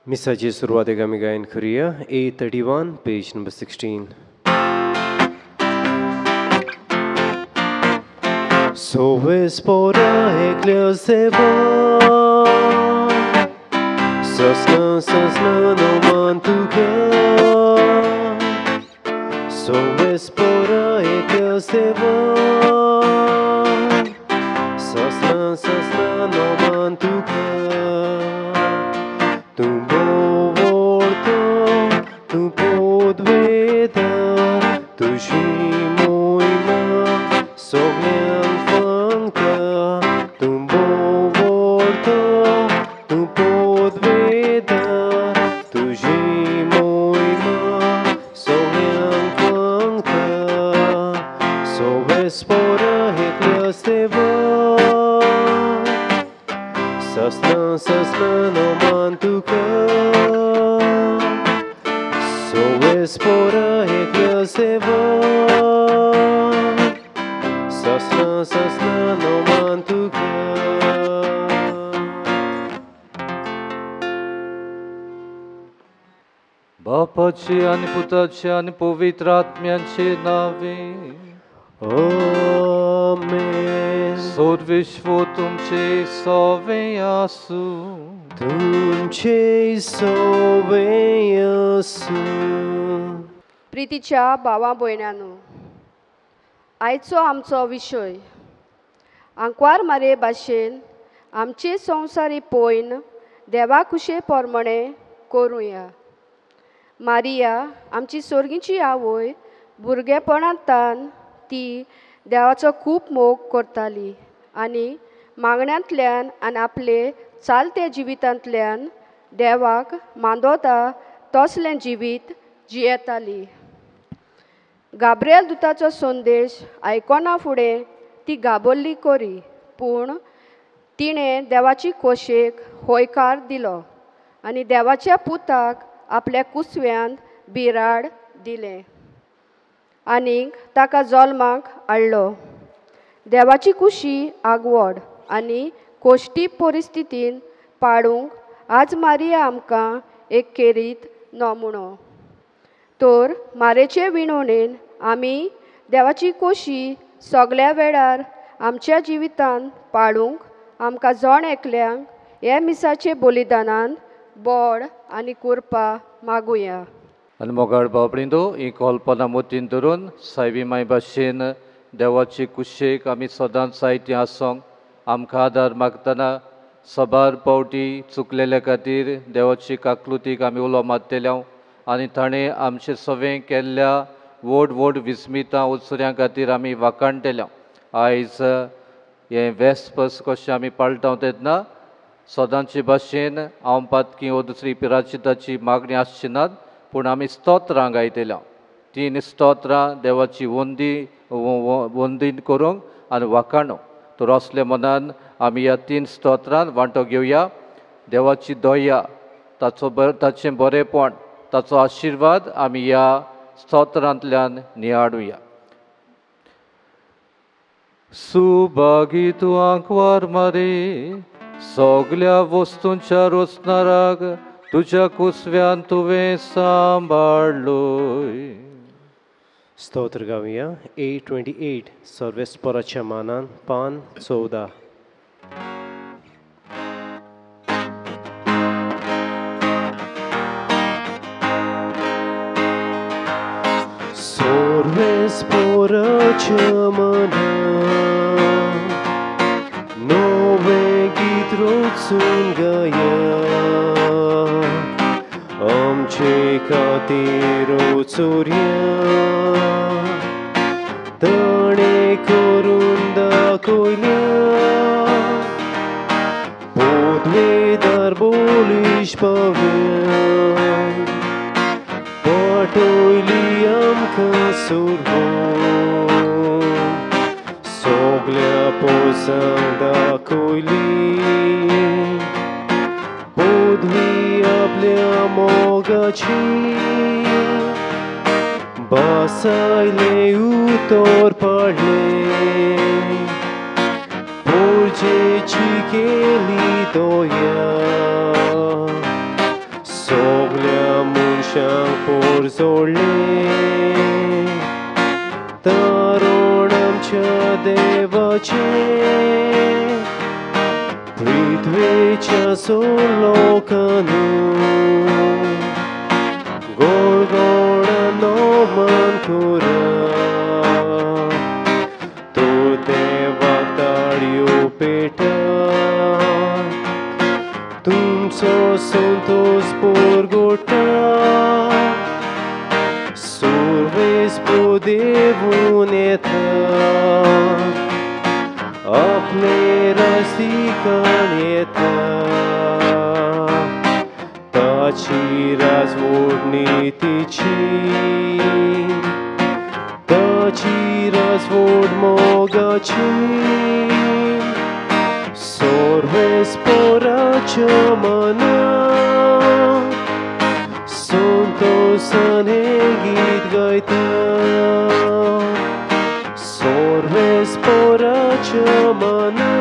मिसाची सुरवातेक आमी गायन करुया 831 पेज नंबर 16. सोवेस पोरा एकल्या सेवा ससना ससना नोमान तुका सोवेस पोरा एकल्या सेवा ससना ससना नोमान तुका तूं बोवोर्तो तूं पोदवेता तुजी मोहिमा सगल्यांक फांगता तूं बोवोर्तो तूं पोदवेता तुजी मोहिमा सगल्यांक फांगता सोवेस पोरा एकल्या सेवा ससना ससना नोमान तुका सोवेस पोरा एकल्या सेवा ससना ससना नोमान तुका. बापाचे आनी पुताचे आनी पवित्र आत्म्याचे नावे आमेन. सर्वेश्वर तुमचे सवे आसूं. तुमचे सवे आसूं. प्रितीच्या भावा भयणांनो, आयचो आमचो विशय आंकवार मारे भाशेन आमचे संवसारी पयन देवा कुशे प्रमाणे करुया. मारिया आमची सोर्गीची आवय भुरगेपणांतान ती देवाचो खूब मोग करताली आनी मागण्यांतल्यान आनी आपले चालते जिवितांतल्यान देवाक मांदोता तसलें जिवीत जियेताली. गाब्रियल दुताचो संदेश आयकना फुडें ती घाबरली करी, पूण तिणें देवाची खोशेक हयकार दिलो आनी देवाच्या पुताक आपल्या कुसव्यांत बिराड दिलें आनीक ताका जल्माक हाडलो. देवाची कुशी आगवड आनी कोश्टी परिस्थितीन पाडूंक आज मारिया आमकां एक खेरीत नमुनो. तर मारेचे विणवणेन आमी देवाची कोशी सगल्या वेळार आमच्या जिवितांत पाडूंक आमकां जण एकल्यांक हे मिसाचे बलिदानान बोड आनी कुरपा मागुया. आनी मोगाळ बाबडींदो ही कल्पना मतीन धरून सायबी माय भाशेन देवाचे कुशेक आमी सदांच जायतीं आसोंक आमकां आदार मागतना सबार पावटी चुकलेल्या खातीर देवाची काकलुतीक आमी उलो मारतले आनी ताणें आमचें सवें केल्ल्या व्हड व्हड विस्मितां उत्सर्यां खातीर आमी वाखाणटले. आयज हें वेस्पस कशें आमी पाळटा तेन्ना सदांचे भाशेन हांव पातकी वो दुसरी पिराचिताची मागणी आसची नात, पूण आमी स्तोत्रां गायतले. तीन स्तोत्रां देवाची वंदी वंदीन करूंक आनी वाखाणूंक. तर असले मनान आमी ह्या तीन स्तोत्रान वांटो घेवया. देवाची दया, ताचो ताचें बरेंपण, ताचो आशिर्वाद आमी ह्या स्तोत्रांतल्यान नियाळुया. सुभागी तूं आंकवार मारे सगल्या वस्तूंच्या रोचणाराक तुज्या कुसव्यान तुवें सांबाळलोय. स्तोत्र गावया 828 सर्वेस्पराच्या मानान पान 14. सर्वेस्पराच्या मानान नवें गीत रचून गाया आमचे खातीर चोरया ताणें करून दाखयल्या पोदवेदार बोलीश पाव्यान पाटयली आमकां सोडून सगल्या पोसांक दाखयली पदवी आपल्या मोगाची बासायले उतर पाडले पोरजेची केली दया जोडले तरुण आमच्या देवाचे पृथ्वेच्या सोलोकानू गोड गोड नोमन कुरा तो देवाक ताळयो पेटा तुमचो संतोष पोरगोटा सुरवेस देवून येता आपले रसिकान येता ताची राजवट नितीची ताची राजवट मोगाची सोर्वेस पोराच्या मना संतोषान हें गीत गायता सोर्वेस पोराच्या मना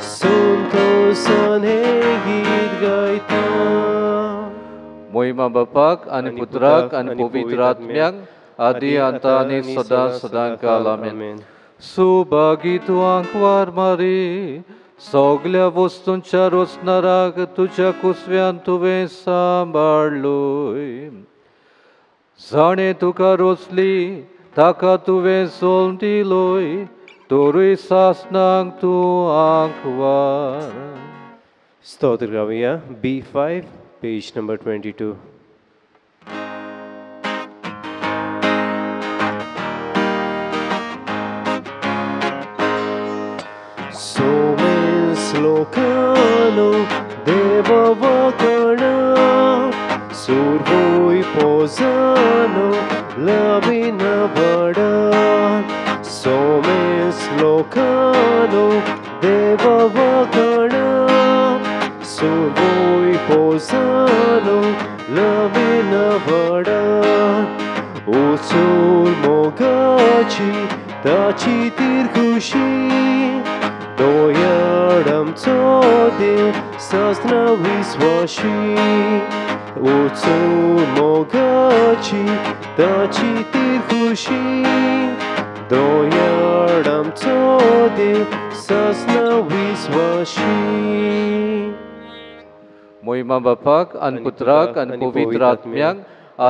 संतोषान हें गीत गायता. मोहिमा बापाक आनी पुत्राक आनी पवित्र आत्म्याक आदी आतां आनी सदां सदां काल आमेन. सुभागी तूं आंकवार मारी सगल्या वस्तूंच्या रोचणाराक तुज्या कुसव्यान तुवें सांबाळलोय. जाणें तुका रोचली ताका तुवें सोल दिलोय तोरूय सासनाक तूं आंकवार. स्तोत्र गावया B5 page number 22. Locano deva vakana survoi posano lavina vada somes locano deva vakana survoi posano lavina vada usul mogachi tachi tirkushi दोयाडमचो देव सासना विश्वाशी उचून मोगाची ताची तिरखुशी दोयाडमचो देव सासना विश्वाशी. मोहिमा बापाक आनी पुत्राक आनी पवित्र आत्म्याक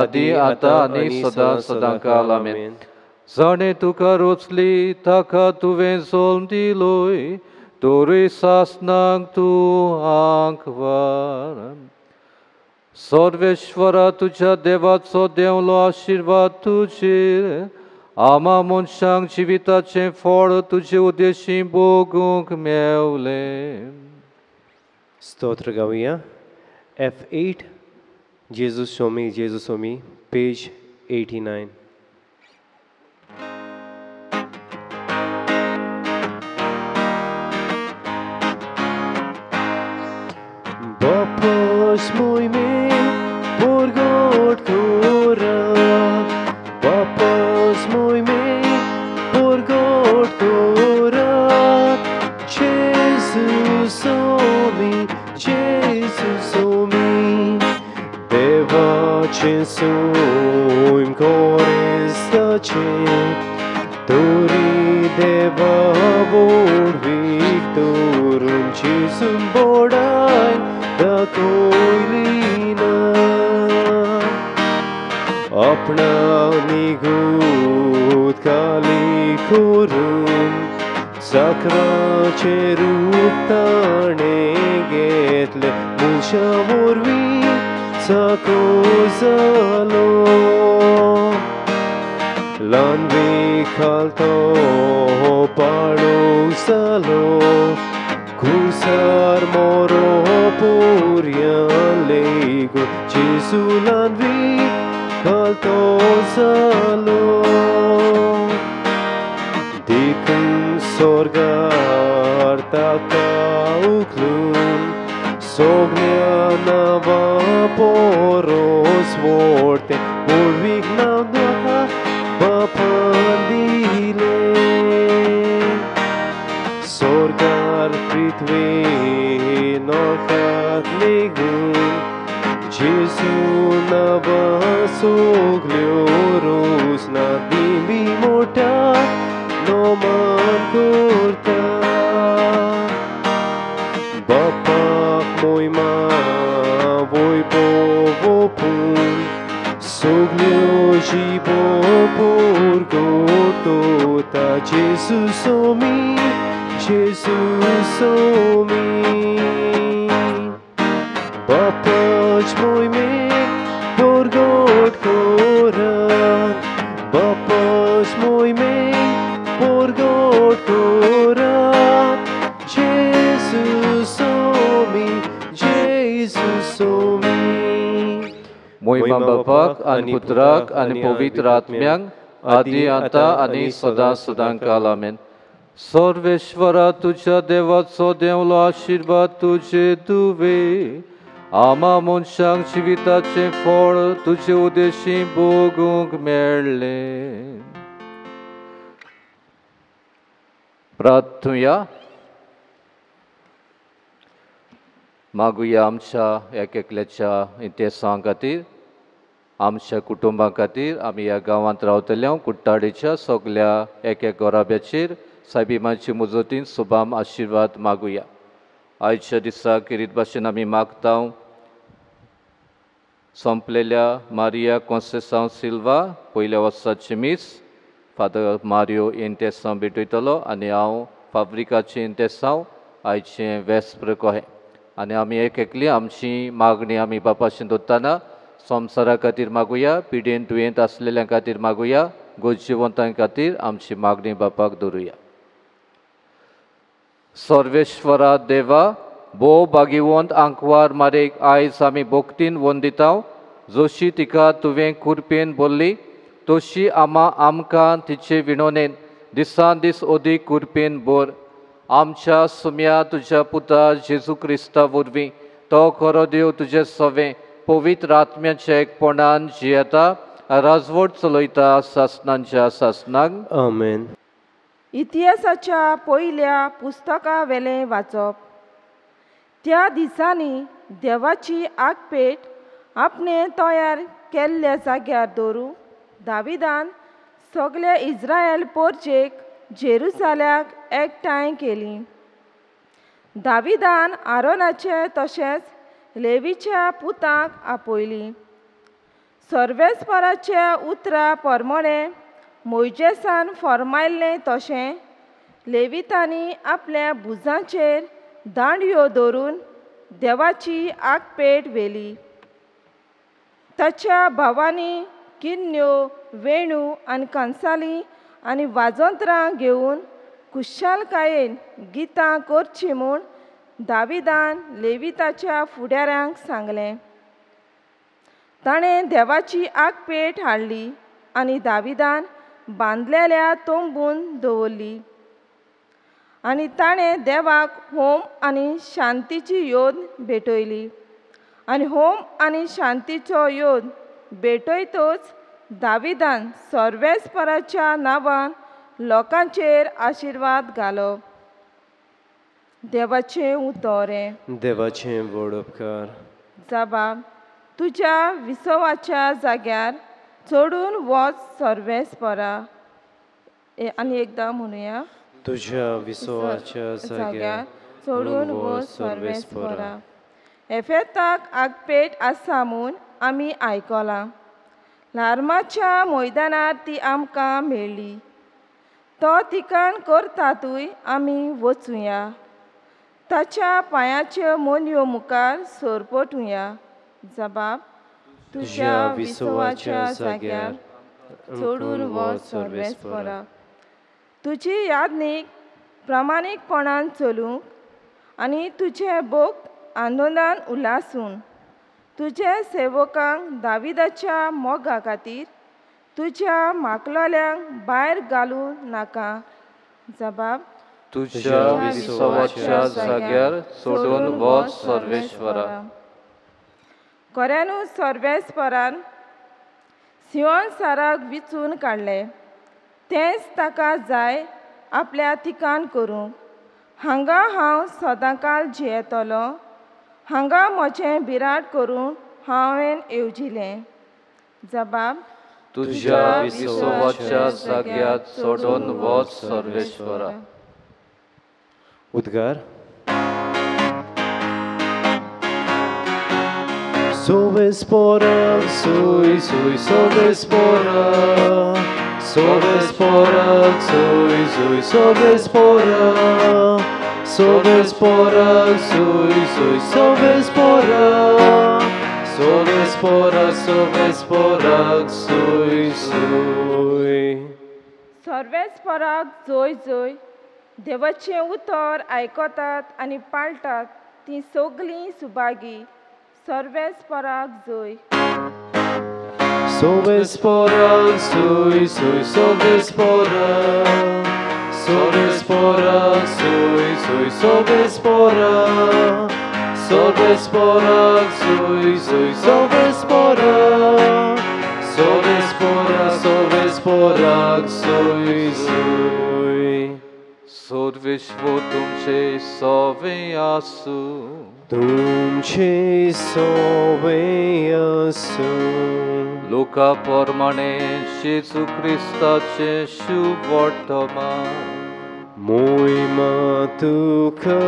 आदी आतां आनी सदां सदां काल आमेन. जाणें तुका रोचली ताका तुवें सोल दिलोय तोरूय सासनाक तूं आंकवार. सर्वेश्वरा तुज्या देवाचो देंवलो आशिर्वाद तुजेर आमा मनशांक जिविताचें फळ तुजे उद्देशी भोगूंक मेवलें. स्तोत्र गावया F8 Jesus show me Jesus show me page 89. Bapas moime porgot kora Bapas moime porgot kora Jesus omi Jesus omi Devace suim corestace Turi deva vor victorum Jesum bodai दाखयलीना आपणा निगूत काली करून साकराचें रूप ताणें घेतलें मनशा वरवीं चाको जालो ल्हानवी खालतो पाडो जालो खुर्सार मोरो पुर्यान लेगो जेजू ल्हानवी खालतो जालो देखून स्वर्गार ताका उखलून सगल्या नांवां पोरोस व्हडतें व्हडवीक नांव ताका बापान दिलें स्वर्गार पृथ्वी नरकांत लेगून जेजू नांवा सगल्यो रोसना दिमी मोठ्या नमन करता. बापाक मोयमा वैभव सगल्यो जिबो पुरगोटोता. जेजू सोमी, जेजू सोमी. बापाच मोयमे पुरगोट कोरात, बापाच मोयमे पुरगोट कोरात. जेजू सोमी, जेजू सोमी. मोहिमा बापाक आनी पुत्राक आनी पवित्र आत्म्यांक आदी आतां आनी सदां सदां काल. आमेन. सर्वेश्वरा तुज्या देवाचो देवलो आशिर्वाद तुजे दुवे आमा मनशांक जिविताचें फळ तुजे उदेशी भोगूंक मेळ्ळें. प्रार्थुया. मागुया आमच्या एक एकल्याच्या इतिहासां खातीर, आमच्या कुटुंबां खातीर, आमी ह्या गांवांत रावतल्या कुट्टाडेच्या सगल्या एक एक घराब्याचेर सायबिमाची मुजतीन सुबाम आशिर्वाद मागुया. आयच्या दिसा किरीत भाशेन आमी मागता सोंपलेल्या मारिया कॉन्सेसांव सिल्वा पयल्या वर्साची मीस फादर मारियो इंतेसांव भेटयतलो आनी हांव फाब्रिकाचें इंतेसांव आयचें वेस्प्र कोहें. आनी आमी एक एकली आमची मागणी आमी बापाशी दवरतना संवसारा खातीर मागुया, पिडेन दुयेंत आसलेल्या खातीर मागुया, गरजेवंतां खातीर आमची मागणी बापाक दवरुया. सर्वेश्वरा देवा, भोव भाग्यवंत आंकवार मारेक आयज आमी भक्तीन वंदिता. जशी तिका तुवें कुरपेन बोल्ली तशी आमा आमकां तिचे विणोनेन दिसान दीस अदीक कुरपेन भर. आमच्या सुम्या तुज्या पुता जेजू क्रिस्ता वरवीं तो खरो देव तुजें सवें पवित्र आत्म्याच्या एकपणान जियेता राजवट चलयता सासनांच्या सासनाक. आमेन. इतिहासाच्या पयल्या पुस्तका वेलें वाचप. त्या दिसांनी देवाची आगपेट आपणे तयार केल्ल्या जाग्यार दवरूंक दाविदान सगळे इस्रायल पोरचेक जेरुजाल्याक एकठांय केली. दाविदान आरोनाचे तशेंच लेवीच्या पुतांक आपयली. सर्वेस्पराच्या उतरा प्रमाणें मोयजेसान फर्मायल्लें तशें लेवितांनी आपल्या भुजांचेर दांडयो दवरून देवाची आगपेट व्हेली. ताच्या भावांनी किन्न्यो, वेणू आनी कंसाली आनी वाजंत्रां घेवन खुशालकायेन गितां करचीं म्हूण दाविदान लेविताच्या फुडाऱ्यांक सांगलें. ताणें देवाची आगपेट हाडली आनी दाविदान बांदलेल्या तंबून दवरली. आनी ताणें देवाक होम आनी शांतीची योद भेटयली. आनी होम आनी शांतीचो योद भेटयतच दाविदान सर्वेस्पराच्या नांवान लोकांचेर आशिर्वाद घालो. देवाचें उतोरें. देवाचें व्हड उपकार. जबाब तुज्या विसवाच्या जाग्यार चडून वच सर्वेस्परा. आनी एकदां म्हणुया, तुज्या विसवाच्या जाग्यार चडून वच सर्वेस्परा. एफेताक आगपेट आसा म्हूण आमी आयकलां. लार्माच्या मैदानार ती आमकां मेळ्ळी. तो तिकान करतातूय आमी वचुया, ताच्या पांयाच्यो मोनयो मुखार सरपटुया. जबाब तुज्या विसवाच्या जाग्यार चडून वच सर्वेस्परा. तुजी यादनीक प्रामाणीकपणान चलूंक आनी तुजें भोक्त आनंदान उल्हासून तुजे सेवकांक दाविदाच्या मोगा खातीर तुज्या माकलोल्यांक भायर घालूं नाका. जबाब तुज्या विसवाच्या जाग्यार सोडून वच सर्वेश्वरा. कोऱ्यानू सर्वेस्परान सियोन साराक विचून काडलें, तेंच ताका जाय आपल्या ठिकाण करूंक. हांगा हांव सदांकाल जियेतलो, हांगा म्हजें बिराड करून हांवें येवजिलें. जबाब तुज्या विसवाच्या जाग्यार चडोवन वच सर्वेश्वरा. उद्गार. Sovespora, sui, sui, sovespora, sovespora, sui, sui, sovespora, sovespora, sui, sui, sovespora, sovespora, sovespora, sui, sui. सर्वेस्पराक जोय जोय देवाचें उतर आयकतात आनी पाळटात तीं सगळीं सुभागी. सर्वेस्पराक जोय. Sovespora, sui, sui, sovespora, sovespora, sui, sui, sovespora, sovespora, sui, sui, sovespora, sovespora, sovespora, sui, sui. Sarveshwar तुमचे सवे आसूं. तुमचे सवे आसूं. लुका प्रमाणे जेजू क्रिस्ताचे शुभवर्तमान. मोहिमा तुका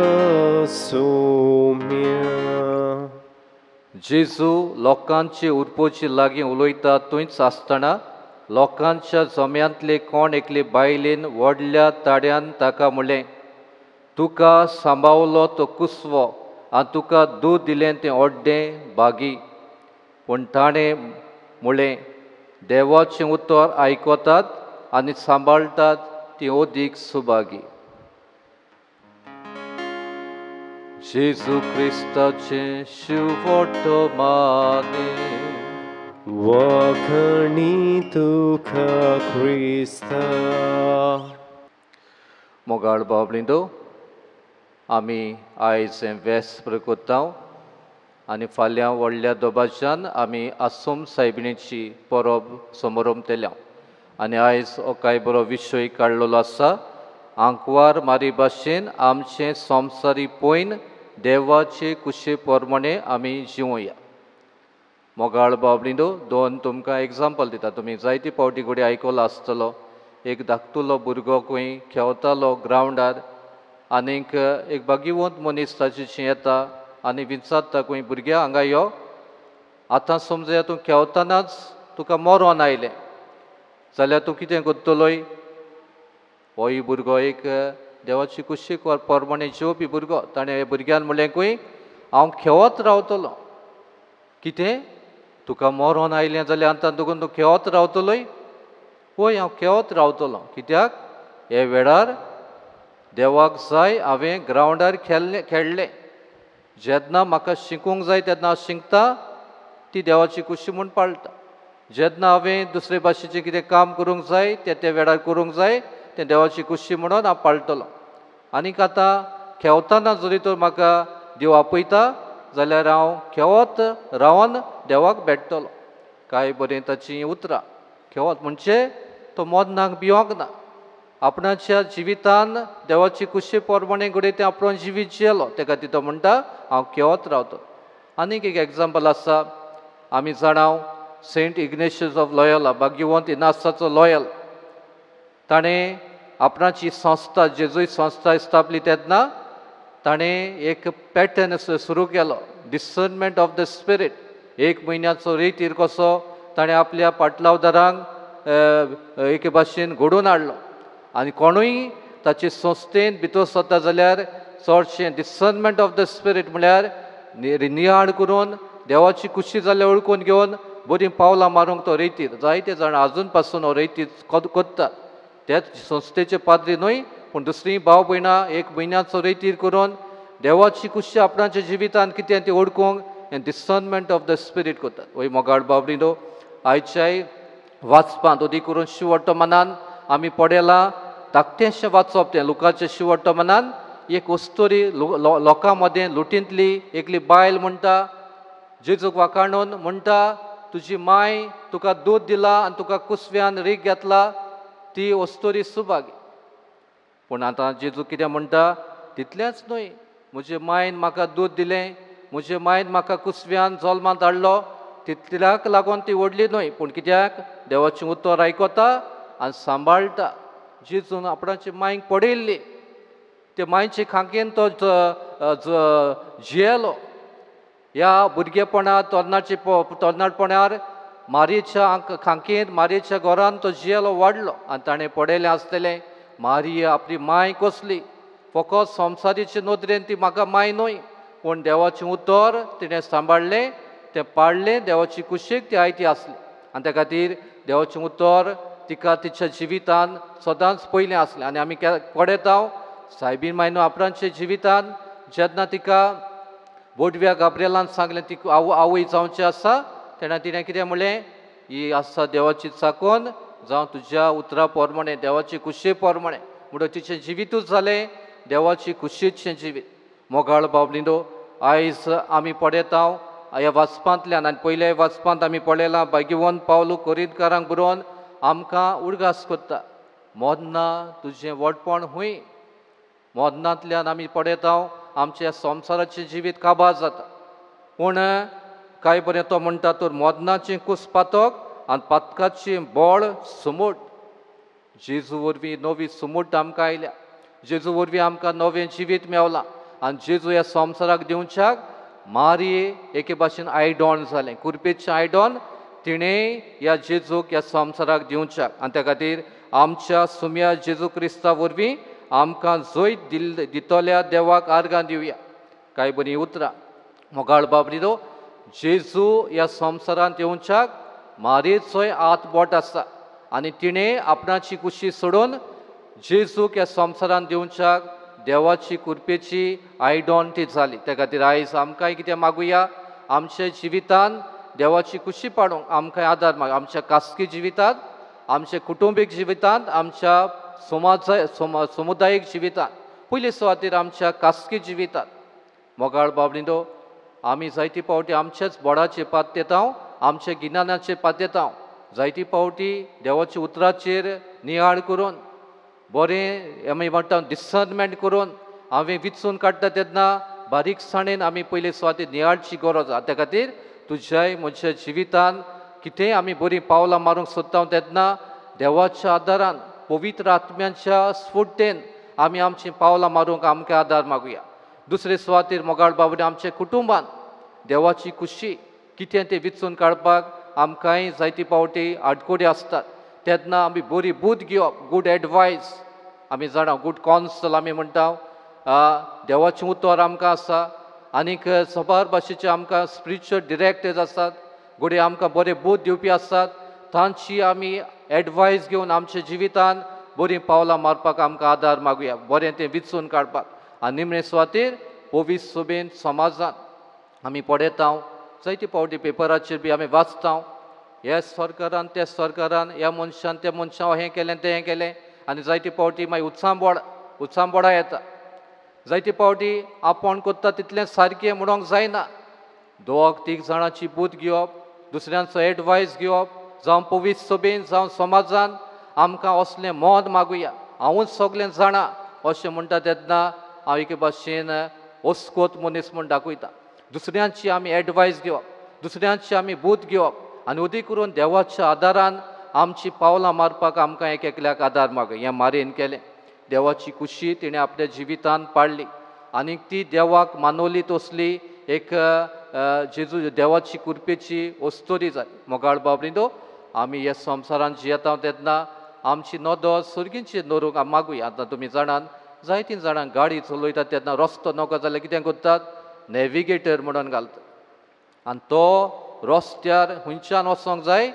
सोम्या. जेजू लोकांचे उरपोची लागीं उलयता थंयच आसतना लोकांच्या जम्यांतले कोण एकले बायलेन व्हडल्या ताड्यान ताका म्हणलें, तुका सांबावलो तो कुसवो आनी तुका दूद दिलें तें ओड्डें भागी. पूण ताणें म्हणलें, देवाचें उतर आयकतात आनी सांबाळटात ती अदीक सुभागी. जेजू क्रिस्ताचें शुभवर्तमान. वाखणी तुका क्रिस्ता. मोगाळ बाबलिंदो, आमी आयज हें वेस्प्र करता आनी फाल्यां व्हडल्या दोबाच्यान आमी आसोम सायबिणीची परब समरमतल्या. आनी आयज हो कांय बरो विशय काडलेलो आसा, आंकवार मारी भाशेन आमचें संवसारी पयन देवाचे कुशे प्रमाणे आमी जिवया. मोगाळ बाबलिंदो, दोन तुमकां एग्जाम्पल दिता, तुमी जायते फावटी घडये आयकलो आसतलो. एक धाकटुलो भुरगो खंय खेळतालो ग्रावंडार आनीक एक भाग्यवंत मनीस ताचे येता आनी विचारता खंय, भुरग्या हांगा यो, आतां समजया तूं खेळटनाच तुका मरोन आयलें जाल्यार तूं कितें करतलोय? होय भुरगो एक देवाची कुशीक प्रमाणे जेवपी भुरगो. ताणें भुरग्यान म्हणलें खंय, हांव खेळत रावतलो. कितें तुका मरोन आयलें जाल्यार आतां तुका तूं खेळत रावतलोय? वय, हांव खेळत रावतलो. कित्याक हे वेळार देवाक जाय हांवें ग्रावंडार खेळ्ळें, जेन्ना म्हाका शिकूंक जाय तेन्ना हांव शिकता, ती देवाची कुशी म्हूण पाळटा. जेन्ना हांवें दुसरे भाशेचें कितें काम करूंक जाय तें त्या वेळार करूंक जाय, तें देवाची कुशी म्हणून हांव पाळटलो. आनीक आतां खेळतना जरी तर म्हाका देव आपयता जाल्यार हांव खेळत रावन देवाक भेटतलो. कांय बरें ताचीं उतरां. खेळत म्हणजे तो मरणाक भिवंक ना, आपणाच्या जिवितान देवाची कुशी प्रमाणे घडये तें आपणान जिवीत जियेलो. ते खातीर तो म्हणटा हांव खेळत रावतो. आनीक एक एग्जाम्पल आसा, आमी जाणां सेंट इग्नेशियस ऑफ लॉयला, भाग्यवंत इनासाचो लॉयल, ताणें आपणाची संस्था जेजूय संस्था स्थापली तेन्ना ताणें एक पॅटर्न सुरू केलो, डिसर्नमेंट ऑफ the spirit. एक म्हयन्याचो रेतीर कसो ताणें आपल्या पाटलावदारांक एके भाशेन घडोवन हाडलो. आनी कोणूय ताचे संस्थेन भितर सरता जाल्यार चडशें डिसर्नमेंट ऑफ the spirit म्हळ्यार नियाळ करून देवाची कुशी जाल्यार वळखून घेवन बरीं पावलां मारूंक तो रेतीर. जायते जाणां आजून पासून हो रेतीर करतात. त्याच संस्थेचे पाद्री न्हय पूण दुसरी भाव भयणां एक म्हयन्याचो रेतीर करून देवाची कुशी आपणाच्या जिवितान कितें ती वळखूंक हें डिसर्नमेंट ऑफ the spirit करतात. वय मोगाळ बाबडिनो, आयच्याय वाचपांत अदीक करून शिवट्टमनान आमी पडयलां धाकटेंशें वाचप तें लुकाचें शिवट्टमनान एक अस्तोरी लोकां मदें लुटींतली एकली बायल म्हणटा, जेजूक वाखाणून म्हणटा, तुजी माय तुका दूद दिला आनी तुका कुसव्यान रीग घेतला, ती अस्तोरी सुभागी. पूण आतां जेजू कितें म्हणटा, तितलेंच न्हय, म्हजे मायन म्हाका दूद दिलें, म्हजे मायन म्हाका कुसव्यान जल्मांत हाडलो तितल्याक लागून ती व्हडली न्हय, पूण कित्याक देवाचें उतर आयकता आनी सांबाळटा. जेजून आपणाचे मायक पडिल्ली ते मायचे खांकेन तो जियेलो. ह्या भुरगेपणांत तरणाचे तरणाटपणार मारयेच्या खांकेन मारयेच्या घरान तो जियेलो वाडलो आनी ताणें पडयलें आसतलें मारिया आपली माय कसली, फकत संवसारीचे नदरेन ती म्हाका माय न्हय, पूण देवाचें उतर तिणें सांबाळ्ळें, तें पाळ्ळें, देवाची कुशीक ती आयती आसली आनी त्या खातीर देवाचें उतर तिका तिच्या जिवितान सदांच पयलें आसलें. आनी आमी पळयता सायबीन मायनो आपणाच्या जिवितान जेन्ना तिका बोडव्या गाब्रिएलान सांगलें ती आवय जावचें आसा तेन्ना तिणें कितें म्हणलें, ही आसा देवाची चाकोन जावं तुज्या उतरा प्रमाणें देवाची कुशी प्रमाणें. म्हणून तिचें जिवितूच जालें देवाची कुशीचें जिवीत. मोगाळ बाबलिंदो, आयज आमी पळयता ह्या वाचपांतल्यान आनी पयल्या वाचपांत आमी पळयलां भाग्यवंत पावलू कोरिंतकारांक बरोवन आमकां उडगास करता, मोदना तुजें व्हडपण हुंय. मोदनांतल्यान आमी पळयता आमच्या संवसाराचें जिवीत काबार जाता, पूण कांय बरें तो म्हणटा तर मोदनाचें कूस पातक आनी पातकाचें बळ सुमूट. जेजू वरवीं नवी सुमूट आमकां आयल्या, जेजू वरवीं आमकां नवें जिवीत मेवलां आनी जेजू ह्या संवसाराक दिवच्याक मारये एके भाशेन आयडॉन जालें, कुरपेचें आयडॉन तिणें ह्या जेजूक ह्या संवसाराक दिवच्याक. आनी त्या खातीर आमच्या सुम्या जेजू क्रिस्ता वरवीं आमकां जैत दितल्या देवाक आर्गां दिवया. कांय बरीं उतरां मोगाळ बाबरिनो, जेजू ह्या संवसारांत येवच्याक मारयेचोय हात बोट आसा आनी तिणें आपणाची कुशी सोडून जेजूक ह्या संवसारांत दिवच्याक देवाची कुरपेची आयडॉन ती जाली. त्या खातीर आयज आमकांय कितें मागुया, आमच्या जिवितान देवाची कुशी पाडूंक आमकां आदार माग, आमच्या खासगी जिवितांत, आमच्या कुटुंबीक जिवितांत, आमच्या समुदायीक जिवितांत, पयले सुवातेर आमच्या खासगी जिवितांत. मोगाळ बाबलिंदो, आमी जायते फावटी आमच्याच बोडाचेर पात्येतांव, आमच्या गिन्यानाचेर पात्येतांव, जायते फावटी देवाच्या उतराचेर नियाळ करून बरें आमी म्हणटा डिसर्नमेंट करून हांवें विचून काडटा तेन्ना बारीकसाणेन आमी पयले सुवातेर नियाळची गरज आसा. त्या खातीर तुज्याय म्हज्या जिवितान कितेंय आमी बरीं पावलां मारूंक सोदता तेन्ना देवाच्या आदारान पवित्र आत्म्याच्या स्फुर्तेन आमी आमचीं पावलां मारूंक आमकां आदार मागुया. दुसरे सुवातेर मोगाळ बाबरे, आमच्या कुटुंबान देवाची कुशी कितें तें विचून काडपाक आमकांय जायते फावटी आडकोडी आसतात तेन्ना आमी बरी बूद घेवप, गूड एडवायस आमी जाणा, गूड कॉन्सल आमी म्हणटा, देवाचें उतर आमकां आसा आनीक सबार भाशेचे आमकां स्पिरिच्युअल डिरेक्टर्स आसात, घडये आमकां बरे बूद दिवपी आसात, तांची आमी एडवायस घेवन आमच्या जिवितान बरीं पावलां मारपाक आमकां आदार मागुया, बरें तें विचून काडपाक. आनी निमणे सुवातेर पवित्र सोबेन समाजान आमी पळयता जायते फावटी पेपराचेर बी आमी वाचता, ह्या सरकारान त्या सरकारान, ह्या मनशान त्या मनशान हें केलें तें हें केलें आनी जायते फावटी मागीर उत्सांबोडां येता. जायते फावटी आपूण करता तितलें सारकें म्हणूंक जायना, दोग तीग जाणांची बूद घेवप, दुसऱ्यांचो एडवायस घेवप, जावं पवित्र सभेन जावं समाजान आमकां असलें मन मागुया, हांवूच सगळें जाणा अशें म्हणटा तेन्ना हांव एके भाशेन ओस्कोत मनीस म्हूण दाखयता. दुसऱ्यांची आमी एडवायस घेवप, दुसऱ्यांची आमी बूद घेवप आनी अदीक करून देवाच्या आदारान आमची पावलां मारपाक आमकां एक एकल्याक आदार मागुया. हें मारयेन केलें, देवाची कुशी तिणें आपल्या जिवितान पाळ्ळी आनी ती देवाक मानवली तसली एक जेजू देवाची कुरपेची ओस्तोरी जाली. मोगाळ बाबरिंदो, आमी ह्या संवसारान जियेता तेन्ना आमची नदर सर्गींची नरूंक मागुया. आतां तुमी जाणान जायतीं जाणां गाडी चलयतात तेन्ना रस्तो नको जाल्यार कितें करतात, नॅविगेटर म्हणून घालतात आनी तो रस्त्यार खंयच्यान वचोंक जाय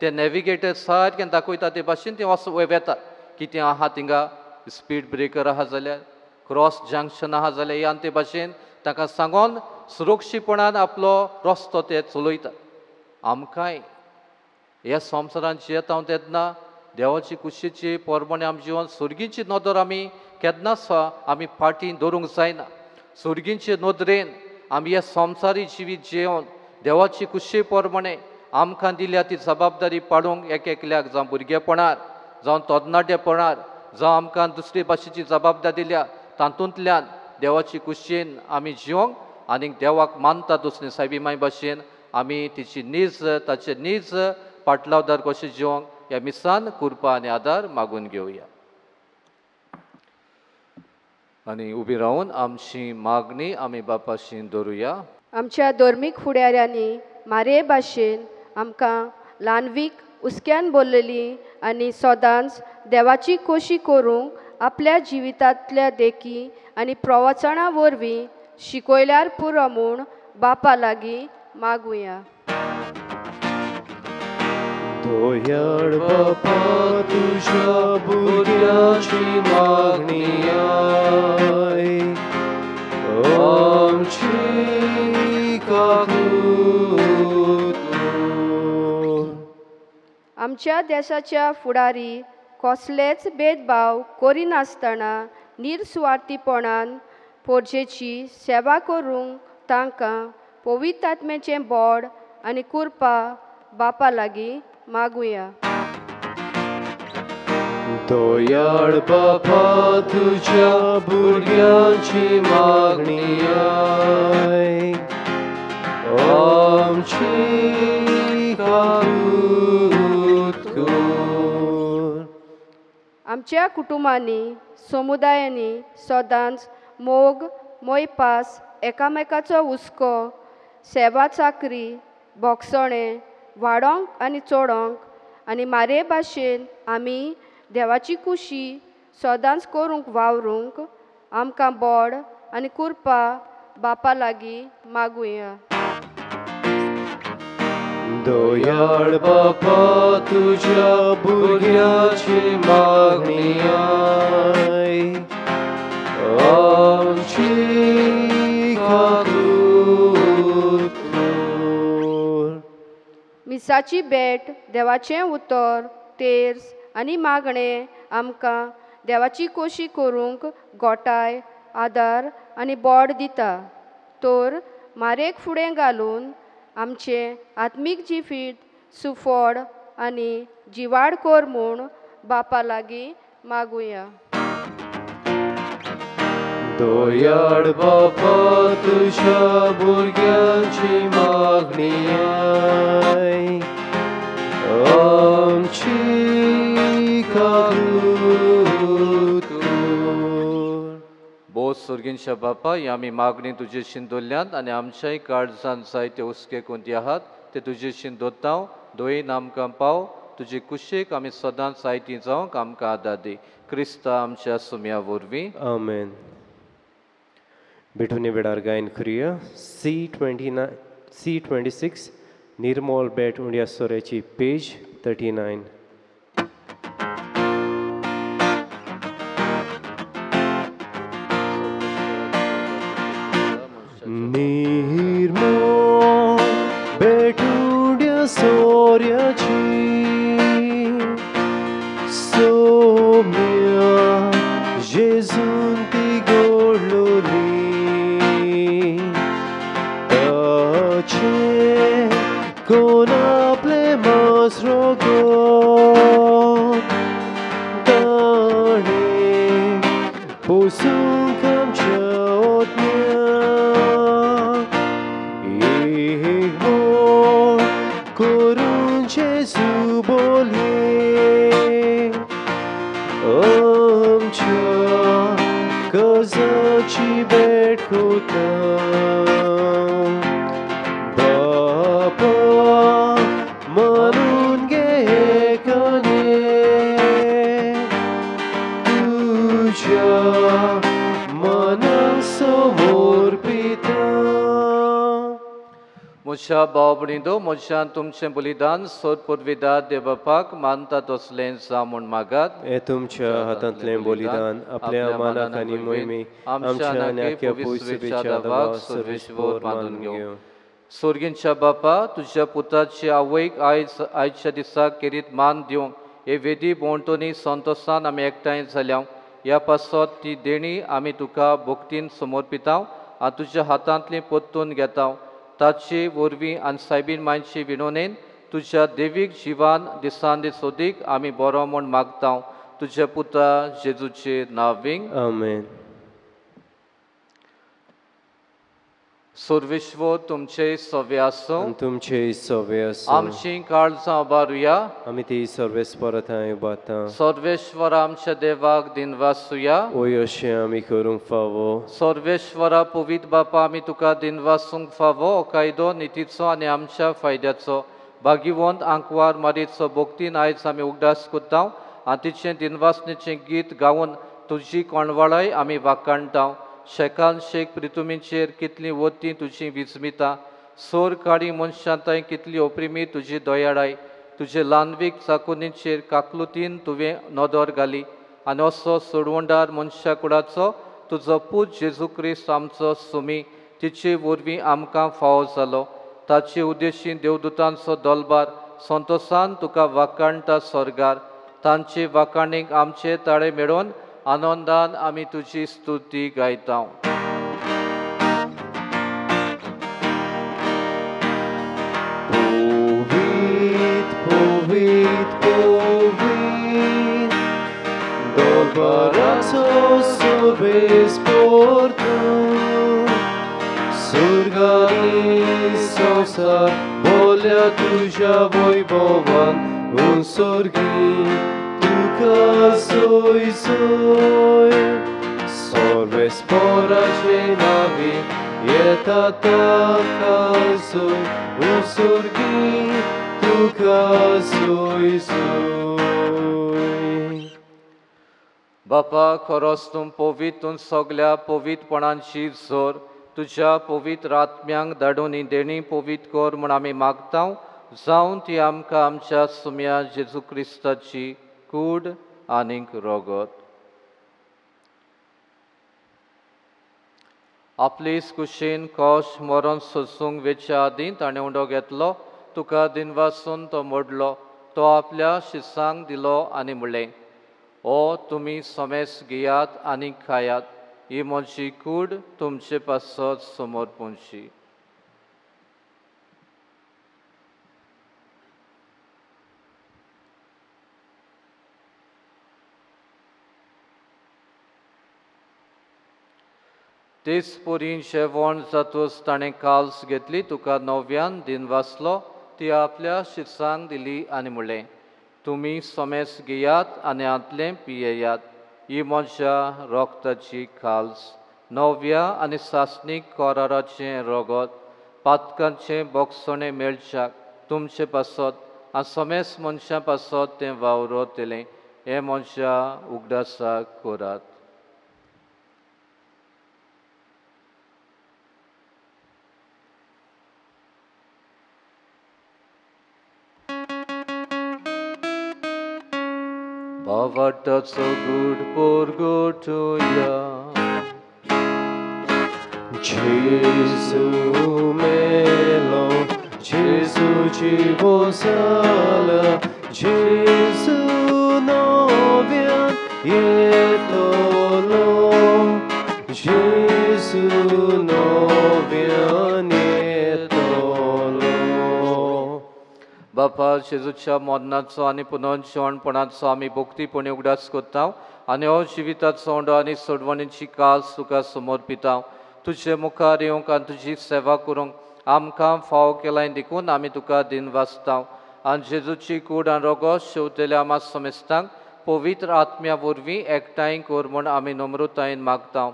ते नॅविगेटर सारकें दाखयता ते भाशेन ते वतात. कितें आहा थिंगा स्पीड ब्रेकर आहा जाल्यार, क्रॉस जंक्शन आहा जाल्यार, ह्या ते भाशेन ताका सांगोन सुरक्षीपणान आपलो रस्तो ते चलयतात. आमकांय ह्या संवसारान जियेता तेन्ना देवाची कुशीची परमणे आमचे जिवन सर्गीची नदर आमी केन्नाच आमी फाटीं दवरूंक जायना. सर्गीचे नदरेन आमी ह्या संवसारी जिवीत जिवन देवाची कुशी परमणे आमकां दिल्या ती जबाबदारी पाडूंक एक एकल्याक, जावं भुरगेपणार, जावं तरणाटेपणार, जावं आमकां दुसरे भाशेची जबाबदारी दिल्या तातूंतल्यान देवाची कुशीन आमी जिवंक आनीक देवाक मानता तसली सायबी माय भाशेन आमी तिची नीज ताचे नीज पाटलावदार कशें जिवंक ह्या मिसान कृपा आनी आदार मागून घेवया. आनी उबी रावन आमची मागणी आमी बापाशी दवरुया. आमच्या धर्मीक फुडाऱ्यांनी मारे भाशेन आमकां ल्हानवीक हुस्क्यान बोल्लेली आनी सदांच देवाची कोशी करूंक आपल्या जिवितांतल्या देखी आनी प्रवचना वरवीं शिकयल्यार पुरो म्हूण बापा लागीं मागुया. दयाळ बापा तुज्या भुरग्यांची मागणी आयक, आमची काकूत कर. आमच्या देशाच्या फुडारी कसलेच भेदभाव करिनासतना निरसुवार्थीपणान पोरजेची सेवा करूंक तांकां पवित्र आत्म्याचें बोड आनी कृपा बापा लागीं मागुया. दयाळ बापा तुज्या भुरग्यांची मागणी आयक, आमची काकूत कर. आमच्या कुटुंबांनी समुदायांनी सदांच मोग मोयपास एकामेकाचो हुस्को सेवा चाकरी भोगसणें वाडोवंक आनी चडोवंक आनी मारे भाशेन आमी देवाची खुशी सदांच करूंक वावरूंक आमकां बोड आनी कृपा बापा लागीं मागुया. दयाळ बापा तुज्या भुरग्यांची मागणी आयक, आमची काकूत कर. मिसाची भेट देवाचें उतर तेर्स आनी मागणें आमकां देवाची कोशी करूंक गोटाय आदार आनी बोड दिता. तर मारेक फुडें घालून आमचें आत्मीक जिवीत सुफळ आनी जिवाड कर म्हूण बापा लागीं मागुया. दयाळ बापा तुज्या भुरग्यांची मागणी आयक, आमची काकूत कर. बोस सोर्गींच्या बापा, ही आमी मागणी तुजेशीन दवरल्यात आनी आमच्याय काळजान जायते हुस्के कोणती आहात ते तुजेशीन दवरता. दोयीन आमकां पाव, तुजे कुशीक आमी सदांच जायती जावंक आमकां आदार दी. क्रिस्ता आमच्या सुम्या वरवीं. आमेन. भेटून वेळार गायन करुया. C29 C26 निर्मोल बेट उंड्या सोऱ्याची पेज 39. निर्मोल बेट उंड्या सोऱ्याची सोम्या जेजून ती गोडलोली, ताचे कोण आपले मसरो ताणें पोसूंक आमच्या ओतन्या, एक बोल करून जेजू बोलये आमच्या काळजाची भेट कोता. बापा मानून घे एकाने तुज्या मनाक समर्पिता. म्हज्या भाव भयणींनो, म्हज्यान तुमचें बलिदान सोद पुर्विदार देवबापाक मानता तसलें जावं म्हूण मागात. हें तुमच्या हातांतलें बलिदान आपल्या मानाक आनी मोहिमेक आमच्या आनी आख्या पयसुबेच्या दबाव सर्वेश्वर मानून घेवं. सोर्गींच्या बापा, तुज्या पुताची आवयक आयज आयच्या दिसाक केरीत मान दिवंक हे वेदी भोंवतणी संतोसान आमी एकठांय जाल्या. ह्या पासत ती देणी आमी तुका भक्तीन समर्पिताव आनी तुज्या हातांतली परतून घेताव. ताचे वरवीं आनी सायबीन मांयचे विनोनेन तुज्या देवीक जिवान दिसान दीस सोदीक आमी बरो म्हूण मागता. तुज्या पुता जेजूचे नांवींग. आमेन. सर्वेश्वर तुमचे सवे आसूं, तुमचे सवे आसूं। आमची काळजां उबारुया, आमी ती सर्वेस्परा थंय उबारता। सर्वेश्वर आमच्या देवाक दिनवासुया। ओय अशें आमी करूंक फावो। सर्वेश्वरा पवित्र बापा, आमी तुका दिनवासूंक फावो। कायदो नितीचो आनी आमच्या फायद्याचो भागिवंत आंकवार मारीचो भक्तीन आयज आमी उगडास करता आनी तिचें दिनवासनेचें गीत गावन तुजी कोणवाळाय आमी वाखाणटा। शेकान शेक प्रितुमीचेर कितली वती तुजी विजमिता, सोर काडी मनशां थंय कितली ओप्रिमी तुजी दयाळाय। तुजे ल्हानवीक चाकुनीचेर काकलुतीन तुवें नदर घाली आनी असो सोडवंडार मनशा कुडाचो तुजो पूत जेजू क्रिस्त आमचो सुमी तिचे वरवीं आमकां फावो जालो। ताचे उद्देशी देवदूतांचो दलबार संतोसान तुका वाखाणटा स्वर्गार। तांचे वाखाणीक आमचे ताळे मेळोवन आनंदान आमी तुजी स्तुती गायता। पवित्र पवित्र पवित्र दरबाराचो सर्वेस्पर तूं, स्वर्गानी संवसार बोल्या तुज्या वैभवान उंसर्गी तुका सोय सोय। सर्वेस्पराचे नांवे येता ताका सोय उंसर्गी तुका सोय सोय। बापा, खरोच तूं पवित्र, तूं सगल्या पवित्रपणांची जोर तुज्या पवित्र आत्म्यांक धाडून ही देणी पवित्र कर म्हूण आमी मागता। जावन ती आमकां आमच्या सुम्या जेजू क्रिस्ताची कूड आनीक रगत। आपलीच कुशीन कोश मरण सोसूंक वेच्या आदीं ताणें उंडो घेतलो, तुका दिनवासून तो मोडलो, तो आपल्या शिसांक दिलो आनी म्हणलें, ओ तुमी समेस घेयात आनी खायात, ही म्हजी कूड तुमचे पासत समर्पणची। तेच परी जेवण जातूच ताणें काल्स घेतली, तुका नव्यान दिनवासलो, ती आपल्या शिसांक दिली आनी म्हणलें, तुमी समेस घेयात आनी हांतलें पियेयात, ही म्हज्या रगताची काल्स, नव्या आनी सासणीक कराराचें रगत, पातकांचें बोगसणें मेळच्याक तुमचे पासत आनी समेस मनशां पासत तें वावरतलें। हें म्हज्या उगडासाक करात। भावार्थाचो गूढ परगटुया। जेजू मेलो, जेजू जिवो जाला, जेजू नव्यान येतलो, जेजू नव्यान येतलो। बापा, जेजूच्या मरणाचो आनी पुनर्जिवणपणाचो आमी भक्तीपणी उगडास करता आनी हो जिविताचो उंडो आनी सोडवणीची कास तुका समर्पिता। तुजे मुखार येवंक आनी तुजी सेवा करूंक आमकां फावो केलाय देखून आमी तुका दिनवासता। आनी जेजूची कूड आनी रगत शेवतेल्या आमा समेस्तांक पवित्र आत्म्या वरवीं एकठांय कर म्हूण आमी नम्रतायेन मागता।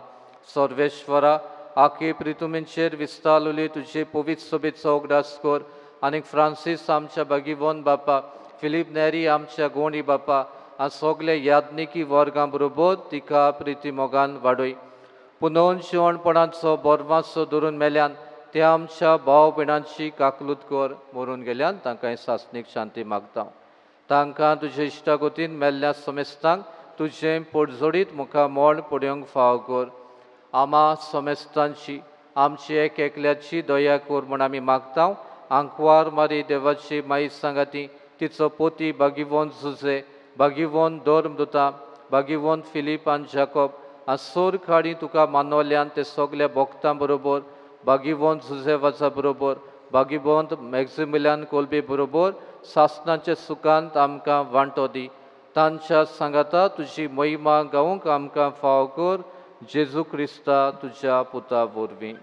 सर्वेश्वरा, आखे प्रितुमींचेर विस्तारलेली तुजे पवित्र सभेचो उगडास कर आनी फ्रांसीस आमच्या भागिवंत बापा, फिलीप नेरी आमच्या गोंडी बापा आनी सगळे याज्ञिकी वर्गां बरोबर तिका प्रिती मोगान वाडय। पुनर्जिवणपणाचो बरवासो धरून मेल्यान ते आमच्या भाव भयणांची काकलूत कर। मरून गेल्यान तांकां सासणीक शांती मागता। तांकां तुजे इश्टागतीन मेल्ल्या समेस्तांक तुजें पोटजोडीत मुखार मोड पडयोंक फावो कर। आमा समेस्तांची आमची एक एकल्याची दया कर म्हूण आमी मागता। आंकवार मारी देवाची माई सांगाती, तिचो पोती भागिवंत जुजे, भागिवंत धर्मदूता, भागिवंत फिलीप आनी जाकोब आनी सोर खाडी तुका मानवल्यान ते सगल्या भक्तां बरोबर, भागिवंत जुजे वाजा बरोबर, भागिवंत मॅक्सिमिलियन कोल्बी बरोबर सासणाचे सुखांत आमकां वांटो दी। तांच्या सांगाता तुजी महिमा गावंक आमकां फावो कर, जेजू क्रिस्ता तुज्या पुता वरवीं।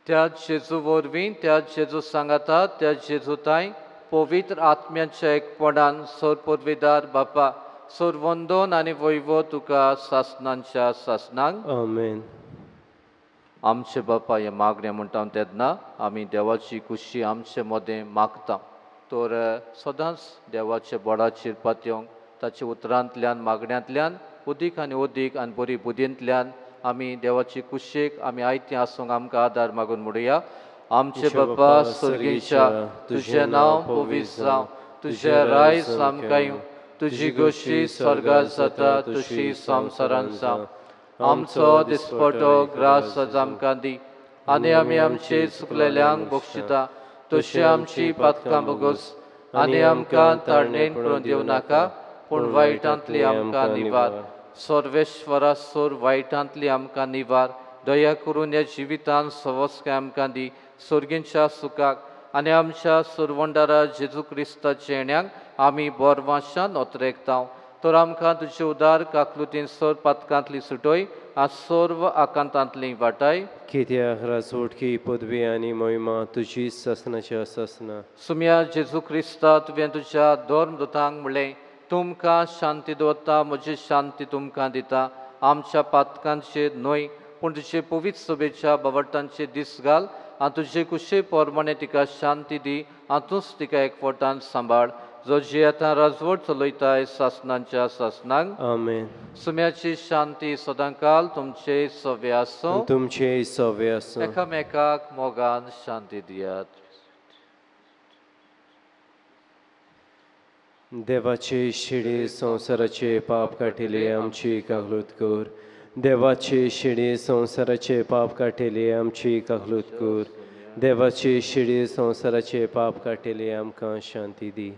त्या जेजू वरवीं, त्या जेजू सांगाता, त्या जेजू ताय पवित्र आत्म्याच्या एकपणान सोर पुर्विदार बापा सोर वंदन आनी वैभव तुका सासनांच्या सासनांक. आमेन. आमचे बापा हें मागणें म्हणटा तेन्ना आमी देवाची खुशी आमचे मदें मागता. तर सदांच देवाचे बोडाचेर पातयेवंक ताच्या उतरांतल्यान, मागण्यांतल्यान अदीक आनी अदीक आनी बरी बुदींतल्यान आमी देवाची कुशेक आमी आयती आसूंक आमकां आदार मागून म्हणुया. आमचे बापा सर्गीच्या, तुजें नांव पवित्र जावं, तुजें रायज आमकां येवं, तुजी गोशी स्वर्गात जाता तशी संवसारांत जावं. आमचो दिसपटो ग्रास आज आमकां दी आनी आमी आमचे चुकलेल्यांक बक्षिता तशी आमची पातकां बगोस आनी आमकां ताळणेन करून दिवं नाका, पूण वायटांतली आमकां निवार. सर्वेश्वरा सोर वायटांतली आमकां निवार. दया करून ह्या जिवितान सवस्काय आमकां दी सर्गींच्या सुखाक आनी आमच्या सुरवंडारा जेजू क्रिस्ताच्या येण्याक आमी बोरवाशान ओतरेकता. तर आमकां तुजे उदार काकलुतीन सोर पातकांतली सुटय आनी सर्व आकांतांतली वाटाय. कित्याक राजवटकी पदवी आनी महिमा तुजी सासनाच्या सासना. सुम्या जेजू क्रिस्ता, तुवें तुज्या धर्मदूतांक म्हणलें, तुमकां शांती दवरता, म्हजी शांती तुमकां दिता. आमच्या पातकांचेर न्हय पूण तुजे पवित्र सभेच्या बावटांचे दीस घाल आनी तुजे कुशे प्रमाणे तिका शांती दी आनी तूंच तिका एकवटान सांबाळ, जो जियेता राजवट चलयताय सासनांच्या सासनांक. आमेन. सुम्याची शांती सदांकाल तुमचे सवे आसूं. तुमचे सवे आसूं. एकामेकाक मोगान शांती दियात. देवाचे शिडी संवसाराचे पाप काटिले आमची काकलूत कर. देवाचे शिडी संवसाराचे पाप काटिले आमची काकलूत कर. देवाचे शिडी संवसाराचे पाप काटिले आमकां शांती दी.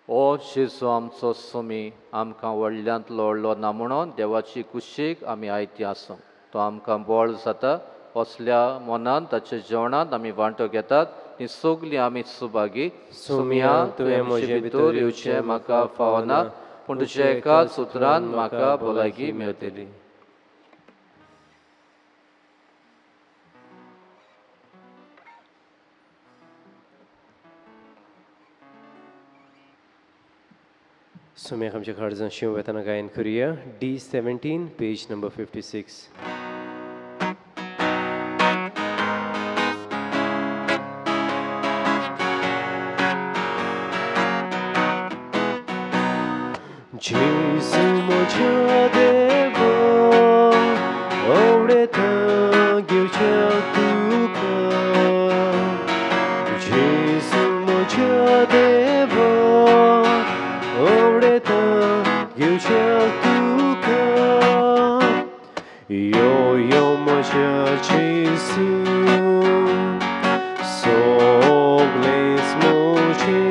ओ जेजू आमचो सुमी, आमकां व्हडल्यांतलो व्हडलो ना म्हणून देवाची कुशीक आमी आयती आसूं. तो आमकां बळ जाता असल्या मनान ताच्या जेवणांत आमी वांटो घेतात ती सगळीं आमी सुभागी. सुम्या, तुवें म्हजे भितर येवचें म्हाका फावना, पूण तुज्या एकाच उतरान म्हाका भलायकी मेळटली. सुम्याक आमच्या काळजान शिव वेताना गायन करुया. D17 page number 56. जेजू म्हज्या देवा, आवडता घेवच्या तुका. जेजू म्हज्या देवा, आवडता घेवच्या तुका. यो यो म्हज्या जेजू, सगळेंच म्हजें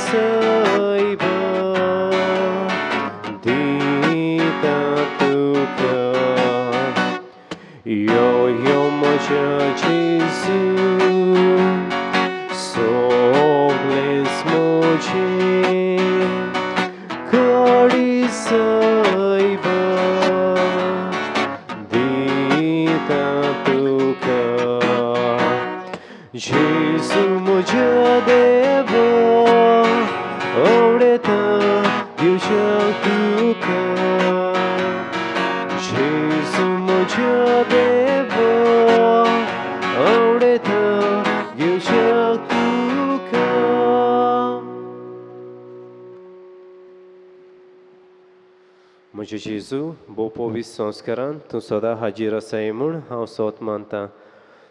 सायबा दिता तुका. यो यो म्हज्या जेजू, सगळेंच म्हजें कळी सायबा दिता तुका. जेजू म्हज्या देवा, आवडता दिवच्या तुका. जेजू म्हज्या देवा, आवडता दिवच्या तुका. म्हजे जेजू, भोव पवित्र संस्कारान तूं सदां हाजीर आसाय म्हूण हांव सोत मानता.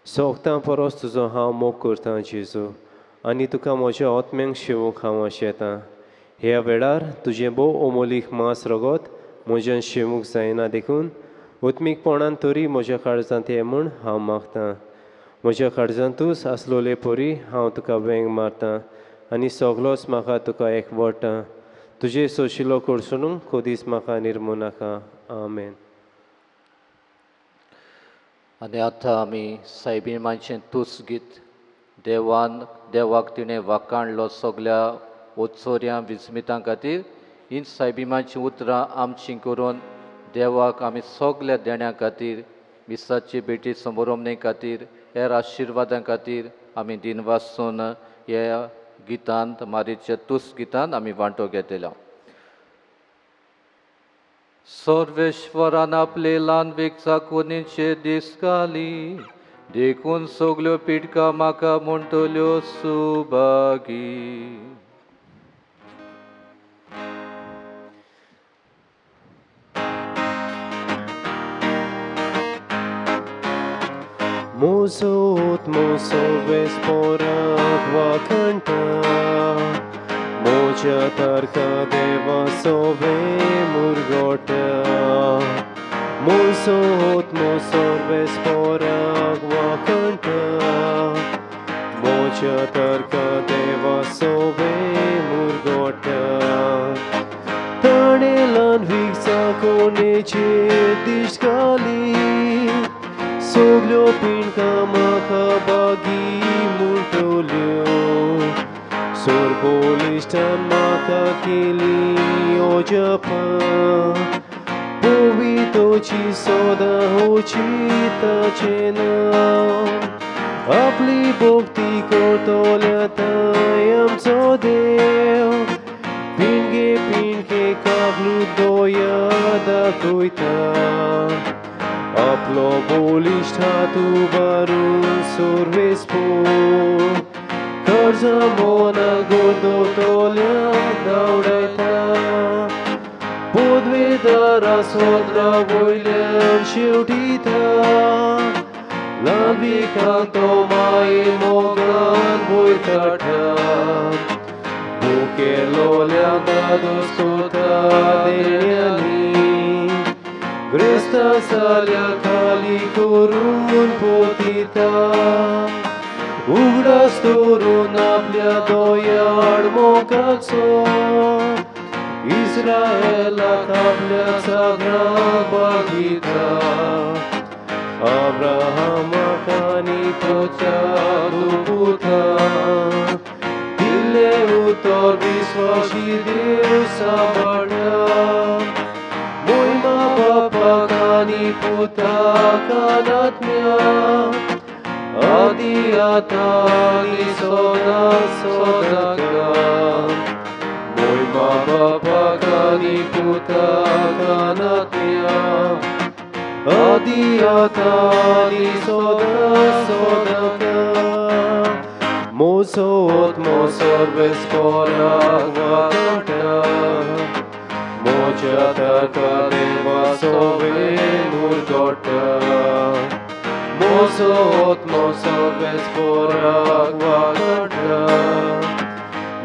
सोगतां परस तुजो हांव मोग करतां जेजू, आनी तुका म्हज्या आत्म्यांक शिवूंक हांव आशेतां. ह्या वेळार तुजें भोव अमोलीक मांस रगत म्हज्यान शिवूंक जायना, देखून उत्मीकपणान तरी म्हज्या काळजांत ये म्हूण हांव मागतां. म्हज्या काळजांतूच आसलोले परी हांव तुका वेंग मारतां आनी सगलोच म्हाका तुका एकवटा. तुजे सोशिलो कोडसणूक कदीच म्हाका निर्मू नाका. आमेन. आनी आतां आमी सायबीण मांयचें तूस गीत देवान देवाक तिणें वाखाणलो सगल्या ओचोऱ्यां विस्मितां खातीर ही सायबिमाचीं उतरां आमचीं करून देवाक आमी सगल्या देण्या खातीर मिसाची भेटी समोरमणे खातीर हेर आशिर्वादां खातीर आमी दिनवासून ह्या गितांत मारीच्या तुस गितांत आमी वांटो घेतले. सर्वेश्वरान आपले ल्हानवीक चाकुनीचे दीस घाली देखून सगल्यो पिडका म्हाका म्हणटल्यो Subhagi. Mosot mosoves porak vakanta moja tarka deva sove murgota Mosot mosoves porak vakanta moja tarka deva sove murgota Tanelan viksa koneche dishkali सगल्यो पिंडका म्हाका बागी म्हणटल्यो सोरबोलिश्टान म्हाका केली ओजपां पवितोची सदां होची ताचें नांव आपली भक्ती करतल्या थंय आमचो देव पिंडगे पिंडगे कागलू दोया दाखयता आपलो बलिश्ठ हात उबारून सर्वेस्पोर कर्जा मना गोदोतल्यांक धांवडायता पदवेदारा सोदरा वयल्यान शेवटिता ल्हानविकांक तो माये मोगान वयर काडटा मुखेलोल्यांक धादोस करता देण्यांनी ग्रेस्ता साल्या खाली करून पोतिता उगडास दवरून आपल्या दोयाड मोगाचो इस्रायलाक आपल्या सगळ्यांक बागिता अब्राहमाक आनी ताच्या पुतांक दिल्लें उतर विस्वासी देव सांबाळटा मोयमा बापाक आनी पुताक आनी आत्म्याक आदी आतां आनी सदां सदांकाळ मोयमा बापाक आनी पुताक आनी आत्म्याक आदी आतां आनी सदां सदांकाळ मोसोत मोसर्वेस पोराक वाटा मोजा ताका देवा सोवे मुरगोटा मोसोत मोसर्वेस पोराक वाटा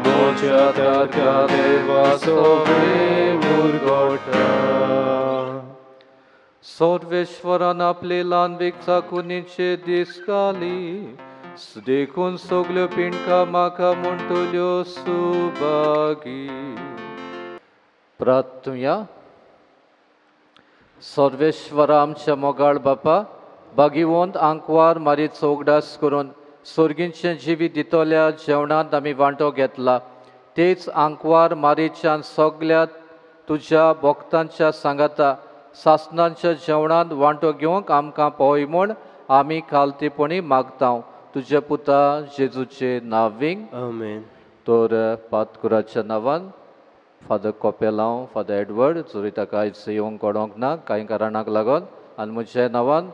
मोजा ताका देवा सोवे मुरगोटा. सर्वेश्वरान आपले ल्हानवीक चाकुनीचे दीस घाली देखून सगल्यो पिंडका म्हाका म्हणटल्यो सुभागी. प्रार्थुया. सर्वेश्वरा आमच्या मोगाळ बापा बागिवंत आंकवार मारीचो उगडास करून सोर्गींचें जिवीत दितल्या जेवणांत आमी वांटो घेतला तेच आंकवार मारीच्यान सगल्या तुज्या भक्तांच्या सांगाता सासणांच्या जेवणांत वांटो घेवंक आमकां पळय म्हूण आमी खालतीपणी मागता तुज्या पुता जेजूचे नांवींग आमेन. तर पातकुराच्या नांवान फादर कोपेलांव फादर एडवर्ड जोरी ताका आयज येवंक कोडोंक ना कांय कारणाक लागून आनी म्हज्या नांवान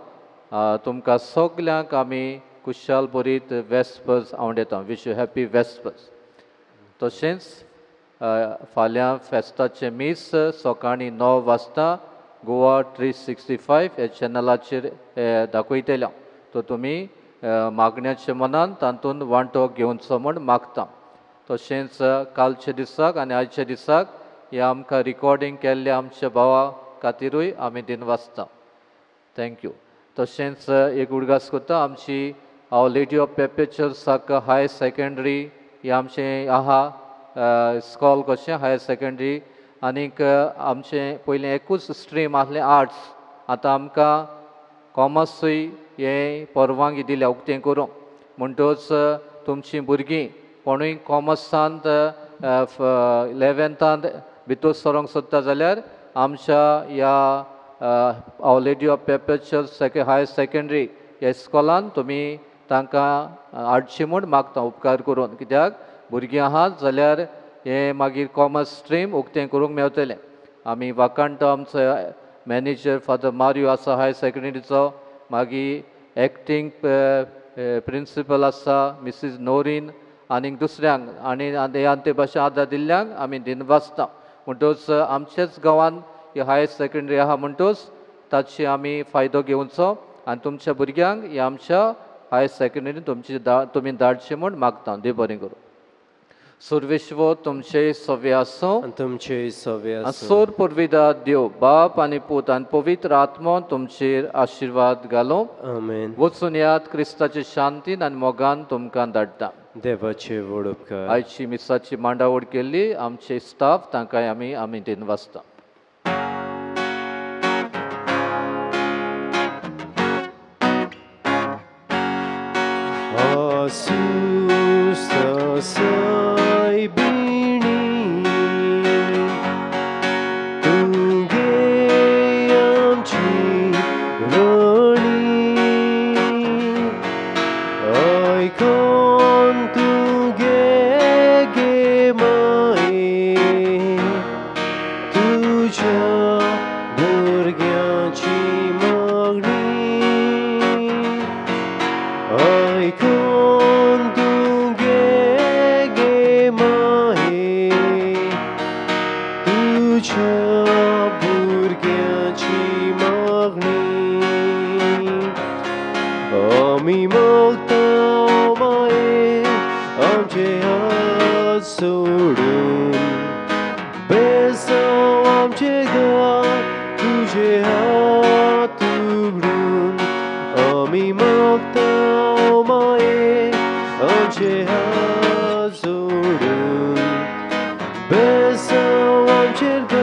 तुमकां सगल्यांक आमी कुशाल बरीत वेस्पर्स आवडटा. Wish you happy vespers. तशेंच फाल्यां फेस्ताचें मीस सकाळीं 9 वाजता गोवा 365 ह्या चॅनलाचेर दाखयतले. तर तुमी मागण्याच्या मनान तातूंत वांटो घेवचो म्हूण मागता. तशेंच कालच्या दिसाक आनी आयच्या दिसाक हे आमकां रिकॉर्डींग केल्ले आमच्या भावा खातिरूय आमी दिनवासता. Thank you. तशेंच एक उडगास करता आमची our lady of perpetual succour higher secondary हे आमचें आहा स्कॉल कशें हायर सेकेंडरी आनीक आमचें पयलें एकूच स्ट्रीम आसलें आर्ट्स आतां आमकां कॉमर्सूय हें परवानगी दिल्या उक्तें करूंक म्हणटच तुमचीं भुरगीं कोणूय कॉमर्सांत इलेवन्थांत भितर सरोंक सोदता जाल्यार आमच्या ह्या Our Lady of Perpetual higher secondary ह्या इस्कॉलान तुमी तांकां हाडची म्हूण मागता उपकार करून, कित्याक भुरगीं आहात जाल्यार हें मागीर कॉमर्स स्ट्रीम उक्तें करूंक मेवतलें. आमी वाकांटो आमचो मॅनेजर फादर मारियो आसा हायर सेकंडरीचो, मागीर एक्टींग प्रिंसिपल आसा मिसीस नोरीन आनीक दुसऱ्यांक आनी ते भाशेन आदार दिल्ल्यांक आमी दिनवासता. म्हणटकच आमच्याच गांवांत ही हायर सेकंडरी आहा म्हणटकच ताची आमी फायदो घेवचो आनी तुमच्या भुरग्यांक ह्या आमच्या हायर सेकंडरी तुमची तुमी धाडची म्हूण मागता. देव बरें करूं. सर्वेश्वर तुमचे सवे आसूं तुमचे सवे आसूं. सोर पुर्विदा देव बाप आनी पूत आनी पवित्र आत्मो तुमचेर आशिर्वाद घालूं. आमेन. वचून यात क्रिस्ताचे शांतीन आनी मोगान तुमकां धाडटा. देवाचे व्हड उपकार. आयची मिसाची मांडावळ केल्ली आमचे स्टाफ तांकांय आमी आमी दिनवासता. Beso am cercat.